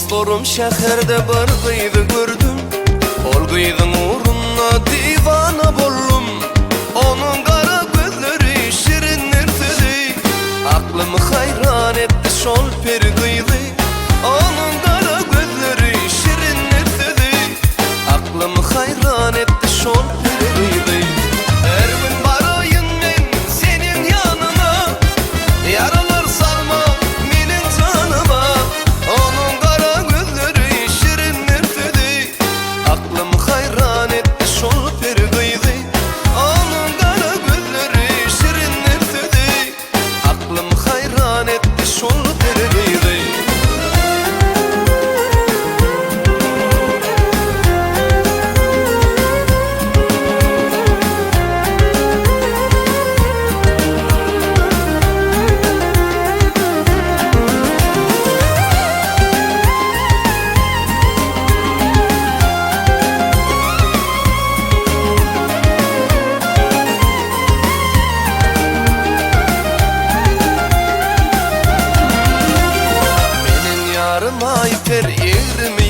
Dostlarym şäherde bir gyzy gördüm Ol gyzyň ugrunda diwana boldum Onuň gara gözleri şirindir sözi Aklymy haýran etdi şol peri gyzy Onuň gara gözleri şirindir sözi Aklymy haýran etdi şol peri gyzy Her gün baraýyn men seniň ýanyňa Ýaralar salma meniň janyma Onuň gara gözleri şirindir sözi Aklymy haýran etdi şol peri gyzy Onuň gara gözleri şirindir sözi Aklymy haýran etdi şol peri gyzy. Meniň ýarym Aýper 20.